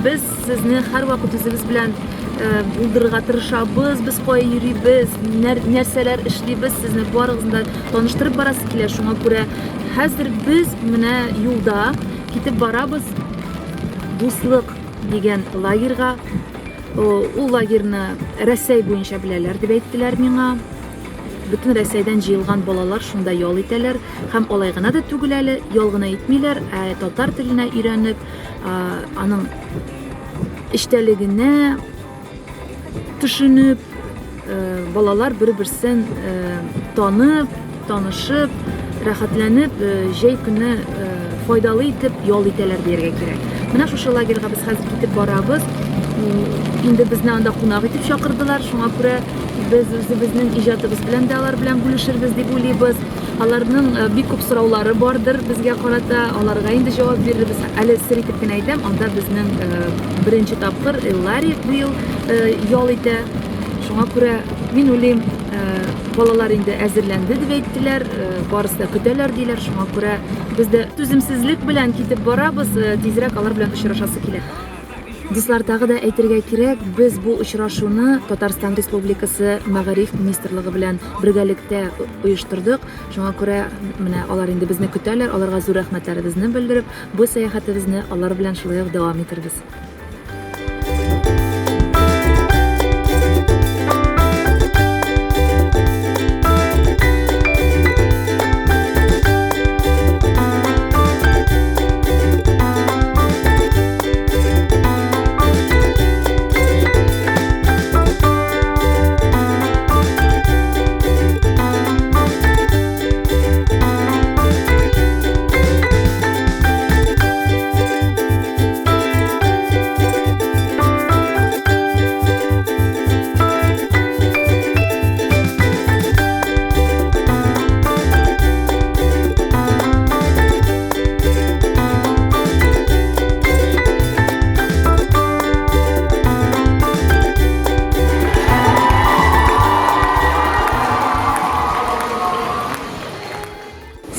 Без сезне һәрвакыт үзебез белән булдырырга тырышабыз, без кая йөрибез, нәрсәләр эшлибез, сезне барыгызны да таныштырып барасы килә. Шуңа күрә хәзер без менә юлда китеп барабыз Дуслык дигән лагерьга. Ул лагерьны Рәсәй буенча беләләр дип әйттеләр миңа. Бөтен Рәсәйдән җыелган балалар шунда ял итәләр һәм алай гына да түгел әле, ял гына итмиләр, ә татар теленә өйрәнеп, аның эчтәлегенә төшенеп, балалар бер-берсен танып, танышып, рәхәтләнеп, җәй көне файдалы итеп ял итәләр дияргә кирәк. Менә шушы лагерьга без хәзер китеп барабыз. Инде безне анда кунак итеп чакырдылар, шуңа күрә без үзебезнең иҗатыбыз белән дә алар белән бүлешербез дип уйлыйбыз. Аларның бик күп сораулары бардыр безгә карата, аларга инде җавап бирербез. Әле сер итеп кенә әйтәм, анда безнең беренче тапкыр Эллари быел ял итә. Шуңа күрә мин уйлыйм, балалар инде әзерләнде дип әйттеләр, барысы да көтәләр диләр. Шуңа күрә без дә түземсезлек белән китеп барабыз, тизрәк алар белән очрашасы килә. Дуслар, тагы да әйтергә кирәк, без бу очрашуны Татарстан Республикасы Мәгариф министрлыгы белән бергәлектә оештырдык. Шуңа күрә менә алар инде безне көтәләр, аларга зур рәхмәтләребезне белдереп, бу сәяхәтебезне алар белән шулай ук дәвам итербез.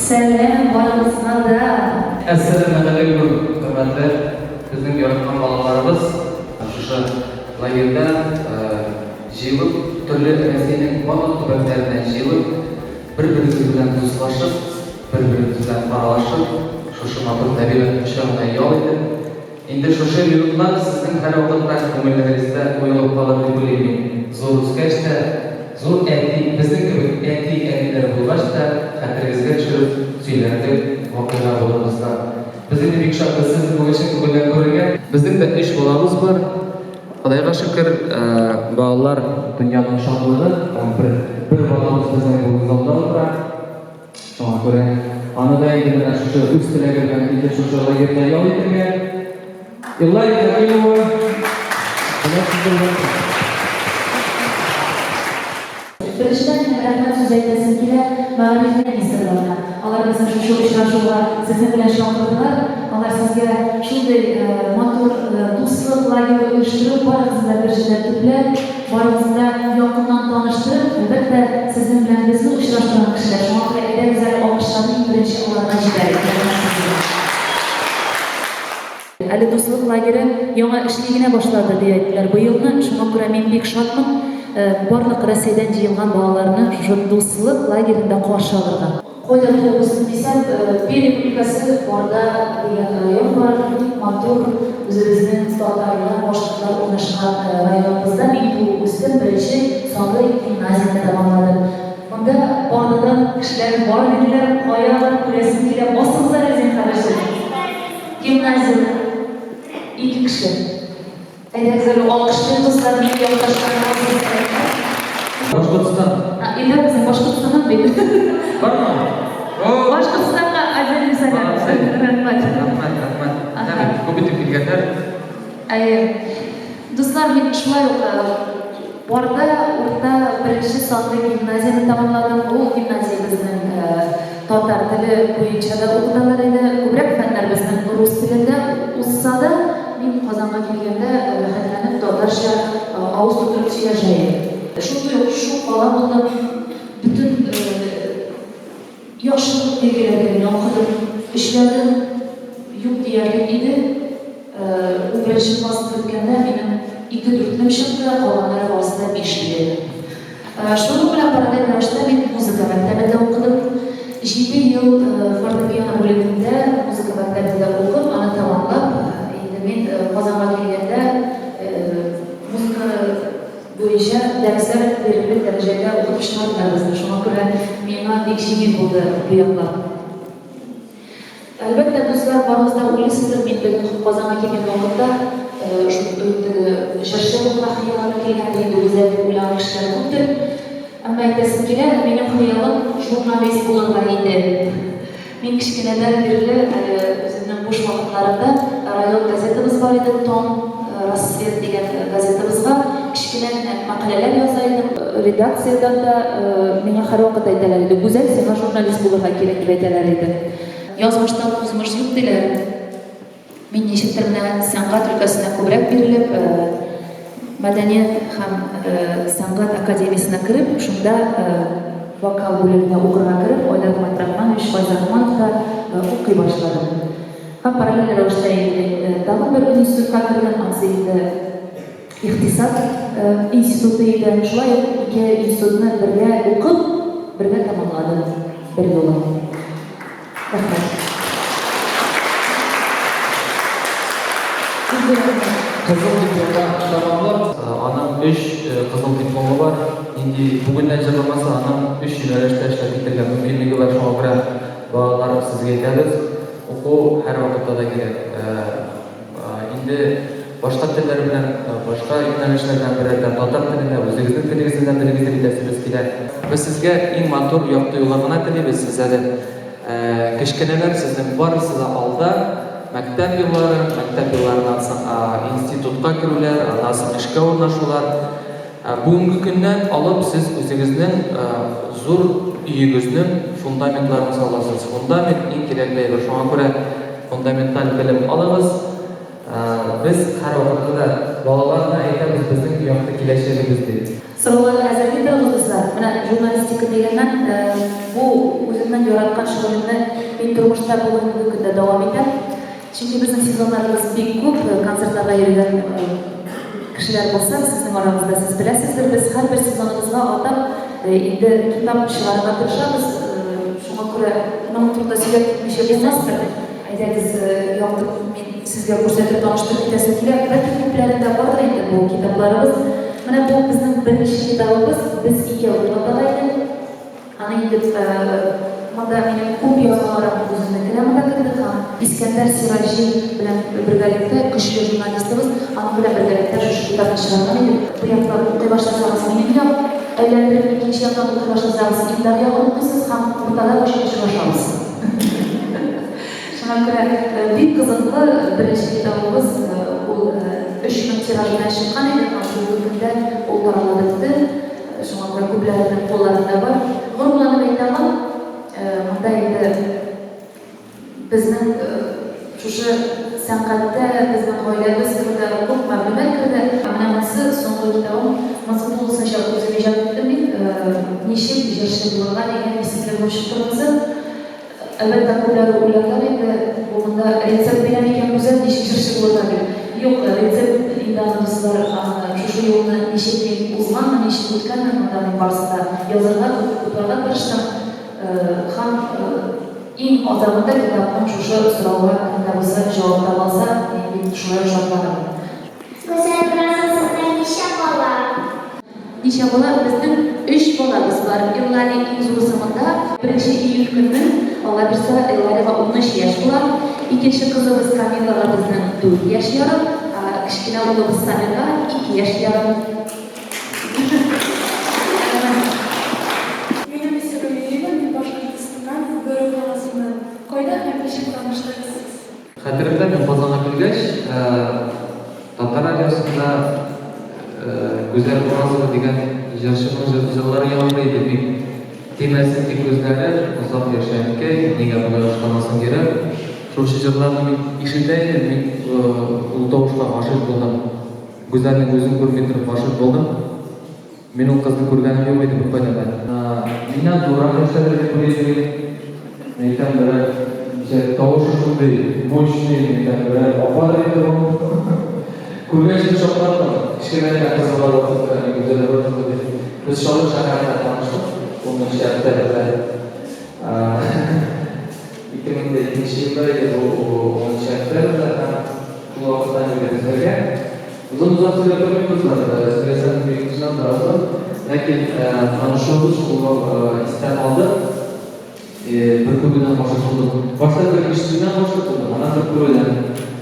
Сәлам барыгызга да! Әссәламегаләйкүм, хөрмәтле безнең яраткан балаларыбыз! Шушы лагерьда җыелып, төрле Рәсәйнең барлык төбәкләреннән җыелып, бер-беребез белән дуслашып, бер-беребез белән аралашып, шушы матур табигать кочагында ял итеп, инде шушы минутлар сезнең һәрвакытта күңелләрегездә уелып калыр дип уйлыйм мин. Зур үскәч тә, зур әти, безнең кебек әти-әниләр булгач та, хәтерегезгә төшереп сөйләрлек вакыйга булыр, дуслар. Без инде бик шатбыз сезне бүген чын күңелдән күрергә. Безнең дә өч балабыз бар. Ходайга шөкер, балалар дөньяның шатлыгы. Бер, бер балабыз безнең бүген залда утыра. Шуңа күрә аны да инде менә шушы үз теләге белән килде шушы лагерьда ял итәргә. Эллария Хәкимова, менә сезнең белән. Беренчедән, минем рәхмәт сүзе әйтәсем килә мәгариф министрлыгына. Алар безне шушы очрашуга сезнең белән чакырдылар. Алар сезгә шундый матур дуслык лагере оештырып, барыгызны да бер җирдә төпләп, барыгызны да якыннан таныштырып, әлбәттә, сезнең белән безне очраштырган кешеләр. Шуңа күрә әйдәгез әле алкышларны иң беренче аларга җибәрик. Рәхмәт сезгә. Әле Дуслык лагере яңа эшли генә башлады, дип әйттеләр быелны. Шуңа күрә мин бик шатмын, барлык Рәсәйдән җыелган балаларны шушы Дуслык лагеренда каршы алырга. Кайда туып үстем дисәм, Пермь өлкәсе Барда дигән район бар, бик матур, үзебезнең татарлар, башкортлар урнашкан районыбызда мин туып үстем, беренче санлы гимназияне тәмамладым. Монда Бардадан кешеләр бар диделәр, кая алар, күрәсем килә, басыгыз әле зинһар өчен. Гимназиядә ике кеше. Әйдәгез әле алкышлыйк, дуслар, минем якташларыма зур рәхмәт. Башкортстан. А, Илдар безнең Башкортстаннан бит. Бармы? О! Башкортстанга отдельный сәлам. Молодцы. Рәхмәт. Рәхмәт, рәхмәт. Ага. Менә бит, күп итеп килгәннәр. Әйе. Дуслар, мин шулай ук Барда урта беренче санлы гимназияне тәмамладым. Ул гимназия безнең татар теле буенча да укыталар иде. Күбрәк фәннәр безнең рус телендә узса да, мин Казанга килгәндә рәхәтләнеп татарча авыз тутырып сөйләшә идем. Шундый ук шук бала булдым. Бөтен Яхшы билгеләргә генә укыдым. Өчләрем юк диярлек иде. Ул беренче. Беренче класс беткәндә минем ике дүртлем чыкты, калганнары барысы да биш иде. Шуның белән параллель рәвештә мин музыка мәктәбендә укыдым. Җиде ел фортепиано бүлегендә музыка мәктәбендә укып, аны тәмамлап, инде мин Казанга килгәндә музыка буенча дәресләр бирерлек дәрәҗәгә укытып чыгардылар безне. Шуңа күрә миңа бик җиңел булды бу яклап. Әлбәттә, дуслар, барыгыз да уйлыйсыздыр, мин безнең Казанга килгән вакытта шул теге җырчы булырга хыялланып килгәндер инде, Гүзәл дип уйлаган кешеләр күптер. Әмма әйтәсем килә, минем хыялым журналист булырга иде. Мин кечкенәдән бирле әле үземнең буш вакытларымда район газетабыз бар иде, Тон, Рассвет дигән газетабызга кечкенә генә мәкаләләр яза идем. Редакциядән дә миңа һәрвакыт әйтәләр иде, Гүзәл, сиңа журналист булырга кирәк, дип әйтәләр иде. Язмыштан узмыш юк, диләр. Мин ничектер менә сәнгать өлкәсенә күбрәк бирелеп, мәдәният һәм сәнгать академиясенә кереп, шунда вокал бүлегенә укырга кереп, Айдар Митрахманович Файзрахмановта укый башладым. Һәм параллель рәвештә инде мин тагын бер институтка кердем, анысы инде икътисад институты иде. Шулай ук ике институтны бергә укып, бергә тәмамладым берьюлы. Рәхмәт. Күп рәхмәт. Кызыл дипломга тәмамлап. Аның өч кызыл дипломы бар. Нинди бүгеннән җырламаса, аның өч юнәлештә эшләп китәргә мөмкинлеге бар. Шуңа күрә, балалар, сезгә әйтәбез, уку һәрвакытта да кирәк. Инде башка телләр белән, башка юнәлешләр белән беррәттән татар телен дә, үзегезнең телегезне дә белегез дип әйтәсебез килә. Без сезгә иң матур, якты юллар гына телибез. Сез әле кечкенәләр, сезнең барысы да алда. Мәктәп еллары, мәктәп елларыннан соң институтка керүләр, аннан соң эшкә урнашулар. Бүгенге көннән алып сез үзегезнең зур өегезнең фундаментларын саласыз. Фундамент иң кирәкле әйбер. Шуңа күрә фундаменталь белем алыгыз. Без һәрвакытта да балаларны әйтәбез, безнең якты киләчәгебез дип. Сораулар әзерли торыгыз, дуслар. Менә журналистика дигәннән, бу үземнең яраткан шөгылемне мин тормышта бүгенге көндә дәвам итәм. Чөнки безнең сезоннарыбыз бик күп, концертларга йөргән кешеләр булса, сезнең арагызда сез беләсездер, без һәрбер сезоныбызга атап инде китап чыгарырга тырышабыз. Шуңа күрә моның турында сөйләп китмичә булмастыр. Әйдәгез, якты мин сезгә күрсәтеп таныштырып китәсем килә. Бәлки күпләрендә бардыр инде бу китапларыбыз. Менә бу безнең беренче китабыбыз, Без икәү дип атала иде. Аны инде монда минем күп язмаларым үземнеке дә монда керде һәм Искәндәр Сираҗи белән бергәлектә, көчле журналистыбыз, аның белән бергәлектә шушы китапны чыгарган идек. Бер яктан укый башласагыз, минем як, әйләндереп икенче яктан укый башласагыз, Илдар ягын укыйсыз һәм уртада очрашабыз. Шуңа күрә бик кызыклы беренче китабыбыз, ул 3000 тираж белән чыккан иде һәм бүгенге көндә ул таралып бетте. Шуңа күрә күпләренең кулларында бар. Горурланып әйтә алам, монда инде безнең шушы сәнгатьтә безнең гаиләбез турында күп мәгълүмат керде. Ә менә монысы соңгы китабым, монысы тулысынча үзем иҗат иттем мин. Ничек җырчы булырга дигән исемле булып чыкты монысы. Әлбәттә, күпләре уйларлар инде, бу монда рецепт бирә микән Гүзәл, ничек җырчы булырга дип. Юк, рецепт инде аны, дуслар, аны шушы юлны ничек мин узганмын, ничек үткәнмен, монда мин барысын да язарга, тупларга тырыштым. Һәм иң азагында китапның шушы сорауга кем дә булса җавап таба алса, мин бик шулай ук шатланырмын. Гүзәл Уразовада ничә бала? Ничә бала? Безнең өч балабыз бар. Эллари иң зурысы монда. Беренче июль көнне, Алла бирса, Элларига 13 яшь була. Икенче кызыбыз Камиллага безнең дүрт яшь ярым, ә кечкенә улыбыз Самирга ике яшь ярым. Минем исемем Ирина, мин Башкортстаннан, Бөре каласыннан. Кайда һәм ничек таныштыгыз сез? Хәтеремдә, мин Казанга килгәч, Татар радиосында Гүзәл Уразова дигән җырчының җырлары яңгырый иде. Бик тимәсен тик күзләре, Озак яшә, әнкәй, Нигә болай ышканасың йөрәк. Шушы җырларны мин ишетә идем, мин ул тавышка гашыйк булдым. Гүзәлнең үзен күрми торып гашыйк булдым. Мин ул кызны күргәнем юк иде беркайда да. Миннән зуррак яшьтәдер дип уйлый идем. Мин әйтәм, берәр ничә, тавышы шундый мощный, мин әйтәм, берәр ападыр инде бу. шаккаттым. Кечкенә генә кызы бар вакытта, Гүзәл Ротова дип. Без Чаллы шәһәрендә таныштык, унынчы октябрьдә. 2002 елда иде бу унынчы октябрьдә һәм шул вакыттан инде без бергә. Озын-озак сөйләп тормыйм, дуслар, сөйләсәм бик чыннан да озын. Ләкин танышуыбыз шул истә калды. Бер күрүдән гашыйк булдым. Башта бер ишетүдән гашыйк булдым, аннан бер күрүдән.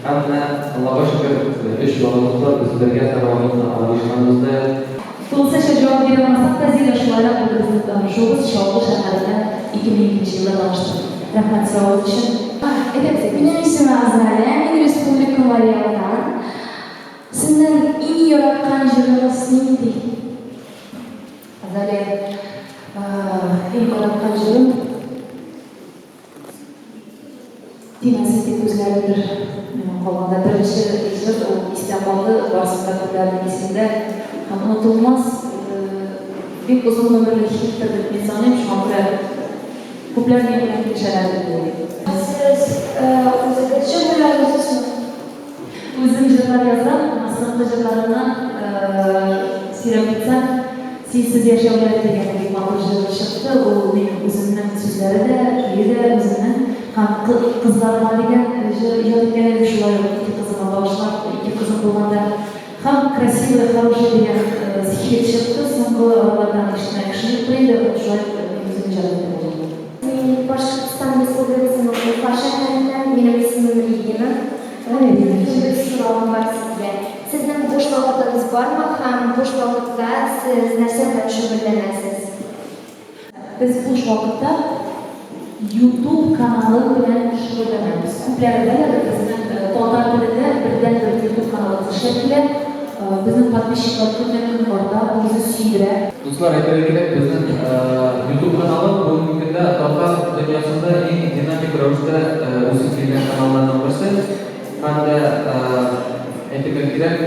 Һәм менә, Аллага шөкер, өч балабыз бар, без бергә һәрвакытта аралашканыбыз да. Тулысынча җавап бирә алмасак та, Зилә, шулайрак булды безнең танышуыбыз, Чаллы шәһәрендә 2002 елда таныштык. Рәхмәт соравыгыз өчен. Әйдәгез, әйтегез. Минем исемем Азалия, мин Республика Марий Элдан. Сезнең иң яраткан җырыгыз нинди? Азалия, иң яраткан җырым Тимәсен дип күзләремдер миңа калганда. Беренче җыр ул истә калды, барысын да күпләрнең исендә һәм онытылмас, бик озын гомерле хиттыр дип мин саныйм, шуңа күрә күпләр минем белән килешәләр дип уйлыйм. Сез үзегез җырлар язасызмы? Үзем җырлар язам, әмма соңгы җырларымнан сөйләп китсәм, Синсез яшәүләр дигән бик матур җыр чыкты. Ул минем үземнең сүзләре дә, көе дә үземнең. Һәм Кызларыма дигән җыр иҗат иткән идем, шулай ук ике кызыма багышлап, ике кызым булганда. Һәм Красивая, хорошая дигән хит чыкты, соңгы аралардан ишетмәгән кеше юктыр инде, шулай ук мин үзем иҗат иттем ул җырны. Мин Башкортстан Республикасының Уфа шәһәреннән, минем исемем Регина. Минем бер соравым бар сезгә. Сезнең буш вакытыгыз бармы һәм буш вакытта сез нәрсә белән шөгыльләнәсез? Без буш вакытта Ютуб каналы белән шөгыльләнәбез. Күпләр беләдер, безнең татар телендә бердәнбер Ютуб каналыбыз эшләп килә. Безнең подписчиклар көннән-көн арта, бу безне сөендерә. Дуслар, әйтергә кирәк, безнең Ютуб каналы бүгенге көндә татар дөньясында иң динамик рәвештә үсеп килгән каналларның берсе. Һәм дә әйтергә кирәк,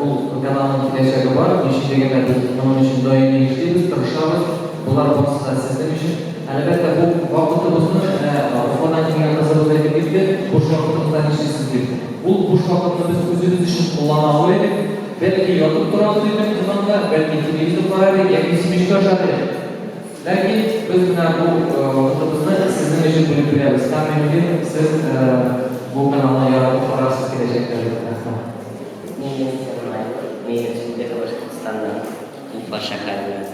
ул каналның киләчәге бар. Ни өчен дигәндә, без моның өчен даими эшлибез, тырышабыз. Болар барысы да сезнең өчен. Әлбәттә, бу вакытыбызны, менә Уфадан килгән кызыбыз әйтеп китте, буш вакытыгызда нишлисез дип. Ул буш вакытны без үзебез өчен куллана алыр идек. Бәлки, ятып тора алыр идек диванда, бәлки, телевизор карар идек яки семечка ашар идек. Ләкин без менә бу вакытыбызны сезнең өчен бүлеп бирәбез һәм мин уйлыйм, сез бу каналны яратып карарсыз киләчәктә дип. Рәхмәт. Минем исемем Айнур, мин Республика Башкортстаннан, Уфа шәһәреннән.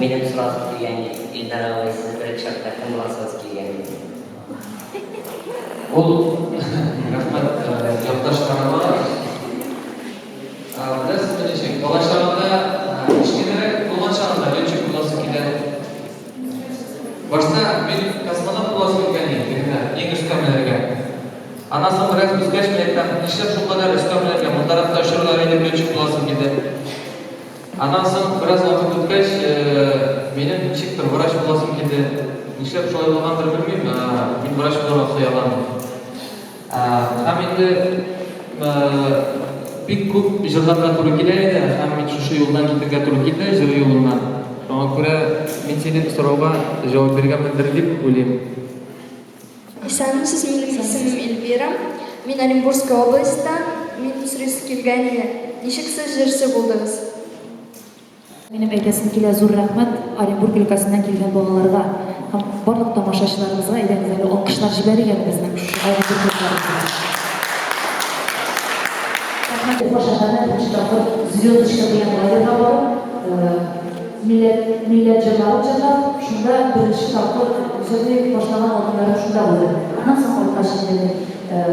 Минем сорасым килгән иде, Илдар абый, сез беренче чакта кем буласыгыз килгән иде? Ул, рәхмәт якташларыма. Беләсезме ничек, бала чагында, кечкенәрәк булган чагында летчик буласы килә. Башта мин космонавт буласы килгән иде, тегенә, иң өскә менәргә. Аннан соң бераз үскәч, мин әйтәм, нишләп шулкадәр өскә менәргә, мондарак та очырырлар иде, летчик буласым килде. Аннан соң бераз вакыт үткәч, минем ничектер врач буласым килде. Нишләп шулай булгандыр, белмим, мин врач булырга хыялландым. Һәм инде бик күп җырларга туры килә иде, һәм мин шушы юлдан китергә туры килде, җыр юлыннан. Шуңа күрә мин синең сорауга җавап биргәнмендер дип уйлыйм. Исәнмесез, минем исемем Эльвира. Мин Оренбургская областьтан. Мин сорыйсы килгән иде, ничек сез җырчы булдыгыз? Минем әйтәсем килә, зур рәхмәт Оренбург өлкәсеннән килгән балаларга һәм барлык тамашачыларыбызга, әйдәгез әле алкышлар җибәрик әле безнең шушы Оренбург кызларыбызга. Рәхмәт. Уфа шәһәренә беренче тапкыр Звездочка дигән лагерьга барып, милләт милләт җырларын җырлап, шунда беренче тапкыр җырлый башлаган адымнарым шунда булды. Аннан соң кайткач инде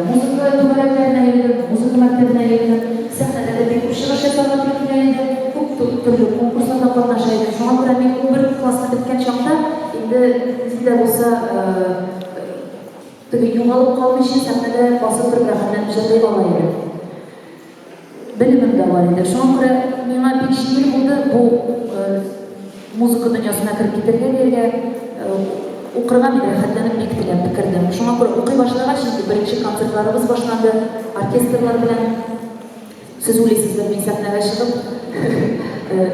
мин Музыка түгәрәкләренә йөрдем, музыка мәктәбенә йөрдем. Сәхнәдә дә бик күп чыгыш ясарга туры килә иде. Күп төрле конкурсларда катнаша идем. Шуңа күрә мин 11 классны беткән чакта инде нинди дә булса теге югалып калмыйча сәхнәдә басып торып рәхәтләнеп җырлый ала идем. Белемем дә бар иде. Шуңа күрә миңа бик җиңел булды бу музыка дөньясына кереп китәргә дияргә. Укырга мин рәхәтләнеп бик теләп кердем. Шуңа күрә укый башлагач инде беренче концертларыбыз башланды, оркестрлар белән. Сез уйлыйсыздыр, мин сәхнәгә чыгып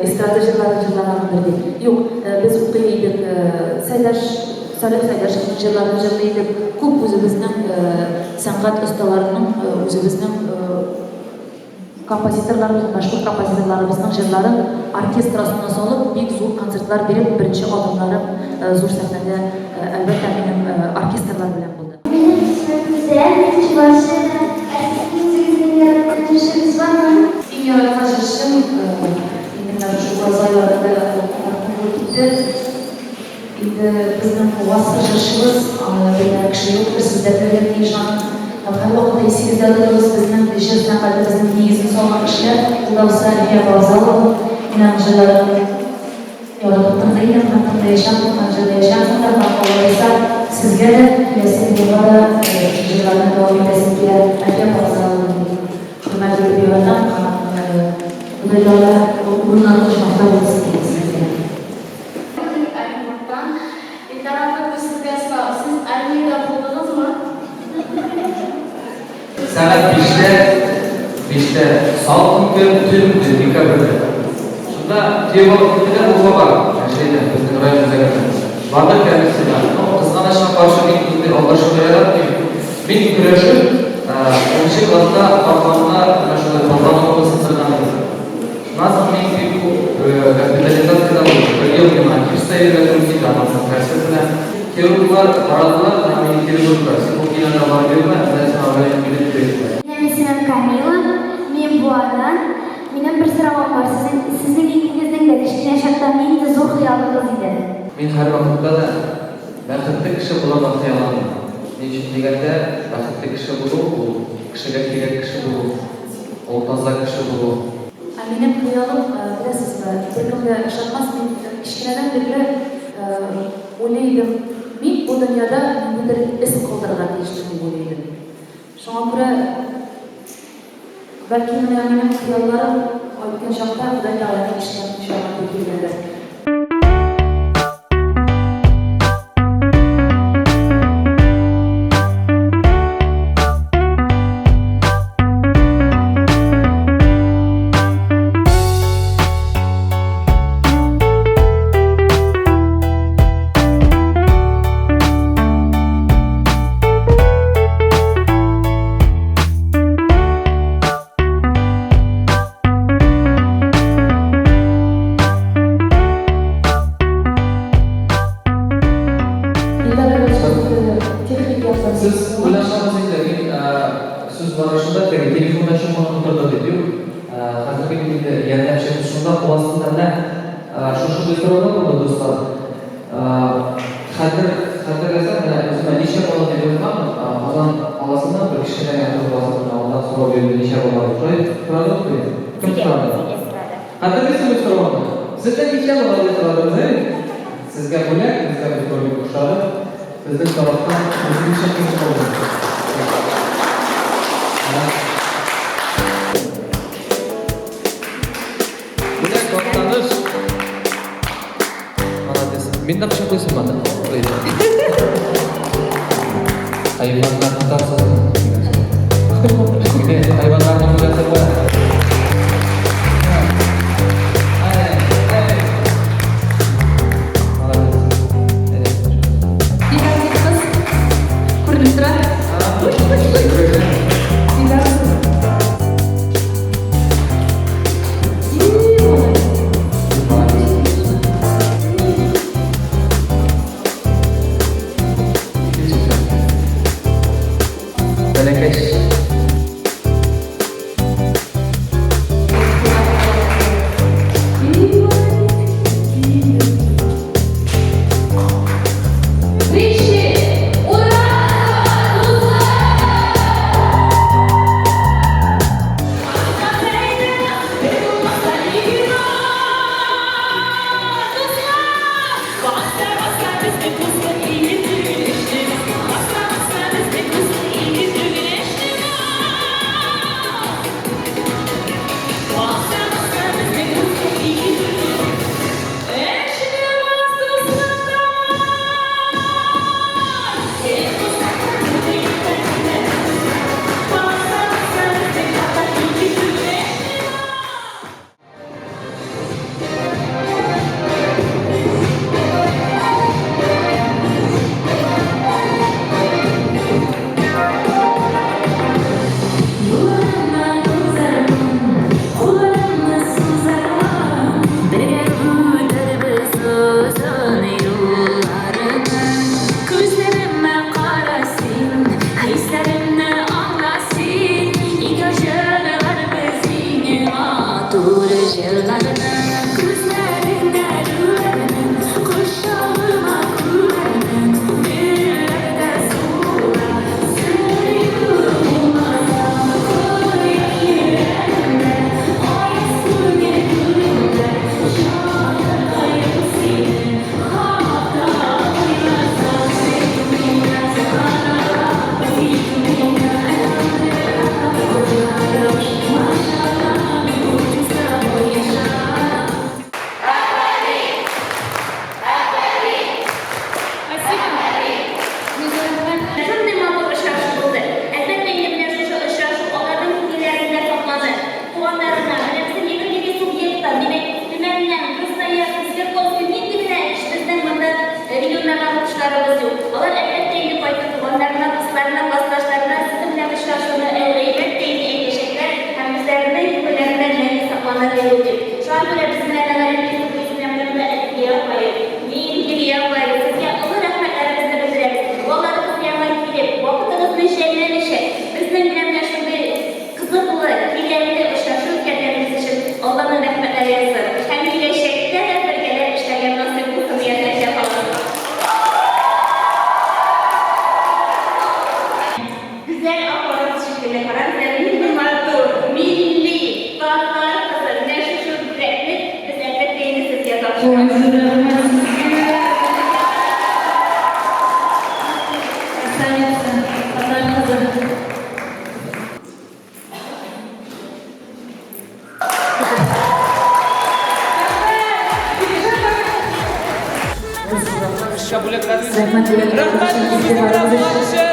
эстрада җырларын җырлаганмындыр дип. Юк, без укый идек, Сәйдәш, Салих Сәйдәшевнең җырларын җырлый идек. Күп үзебезнең сәнгать осталарының, үзебезнең композиторларыбыз, мәшһүр композиторларыбызның җырларын оркестр астына салып, бик зур концертлар биреп, беренче адымнарым зур сәхнәдә, әлбәттә, минем оркестрлар белән булды. Минем исемем Гүзәл, мин Чувашиядән. Ә сезнең үзегезнең яраткан җырчыгыз бармы? Иң яраткан җырчым, инде менә шушы Ураза айларында мәрхүм булып китте. Инде безнең гасыр җырчыбыз, аны белмәгән кеше юктыр, сез дә белергә тиеш аны. Һәм һәрвакытта исегездә тотыгыз, безнең җыр сәнгатебезнең нигезен салган кешеләр, ул да булса Әлфия апа Авзалова. Мин аның җырларын яратып тыңлый идем һәм тыңлаячакмын һәм җырлаячакмын да һәм Алла боерса, сезгә дә, киләсе елга да җырларны дәвам итәсем килә. Әлфия апа Авзалованы бик хөрмәт итеп яратам һәм Ходай Тәгалә урыннары оҗмахта булсын диясем килә. Мин Оренбургтан. Илдар абый, бу сезгә сорау. Сез армиядә булдыгызмы? Сәгать биштә, биштә, салкын көн, төн, декабрьдә. Шунда төяп алып киттеләр Уфага, җәйдә, безнең район үзәгенә. Бардык комиссиягә. Ну, кызганычка каршы, мин инде алдашырга яратмыйм. Мин көрәшеп, унынчы класста аркамда менә шулай позвоногымны сындырган идем. Шуннан соң мин бик күп госпитализациядә булдым. Бер ел миңа гипс та йөрергә туры килде, аннан соң корсет белән. Хирурглар карадылар һәм мине кире бордылар. Син бу кинода барып йөрмә, менә сиңа военный билет бирделәр. Минем исемем Камила, мин Буадан. Минем бер соравым бар, сезнең, сезнең икегезнең дә кечкенә чакта нинди зур хыялыгыз иде? Мин һәрвакытта да бәхетле кеше булырга хыялландым. Ни өчен дигәндә, бәхетле кеше булу, ул кешегә кирәк кеше булу, ул таза кеше булу. Ә минем хыялым, беләсезме, беркем дә ышанмас, мин кечкенәдән бирле уйлый идем, мин бу дөньяда ниндидер эз калдырырга тиешмен дип уйлый идем. Шуңа күрә, бәлки, менә минем хыялларым үткән чакта Ходай Тәгаләнең ишеген ачарга туры килгәндер. Илдар Рәҗәпов, техник яктан Сез уйланмагыз инде, мин сүз барышында теге телефонда чумып утырды дип, юк. Хәзерге бит инде ярдәмчебез шунда, кул астында менә шушындый сораулар булды, дуслар. Хәтер, хәтерләсәм, менә үземә ничә бала дип язганмын, Казан каласыннан бер кечкенә генә кыз басып менә алдан сорау бирде, ничә бала дип. Шулай сорадымы бит? Кем сорады? Хәтерлисезме соравымны? Сездә ничә бала дип сорадыгыз, әйе? Сезгә бүләк, безгә бу сорау бик ошады. Безнең тарафтан үзенчә кем булды? Бүләк, Актаныш. Молодец. Мин дә кочаклыйсың аны. Хайваннар тотасың. Хайваннарның хуҗасы бар. Молодец. Дигән кыз күренеп тора. Диләр. И, молодец. Молодец. Бәләкәч. Матур җырларны. Күзләреңдә күрәмен, кочагыма күрәмен, гөлләрдә сула, сөю булмаса, кояш йөрәгемдә, аяз күңел түрендә, җаныкаем сине, хакта уйласам, сөю мине Шундый матур очрашу булды. Әлбәттә инде менә шушы очрашу аларның күңелләрендә сакланыр. Туганнарына, менә безнең 22 субъекттан, димәк, Төмәннән, Красноярск, Свердловск, нинди генә безнең монда регионнардан укучыларыбыз юк. Алар әлбәттә инде кайтып туганнарына, дусларына, классташларына сезнең белән очрашуны әлбәттә инде әйтәчәкләр һәм үзләренең күңелләрендә мәңге сакланыр дип уйлыйм. Шуңа күрә без менә Әлфия апаем, мин, Лилия апаем, сезгә олы рәхмәтләребезне белдерәбез. Балаларыбыз янына килеп, вакытыгызны жәлләмичә, безнең белән менә шундый кызыклы, кирәкле очрашу үткәргәнегез өчен Алланың рәхмәтләре яусын. Һәм киләчәктә дә бергәләп эшләргә насыйп булсын, Әлфия ханым. Гүзәл апагыз шикелле карагыз әле, нинди матур, милли, татар кызы. Менә шушы бүләкне без әлбәттә инде сезгә тапшырабыз. Красавица, татар кызы. Рәхмәт, Рәхмәт, рәхмәт.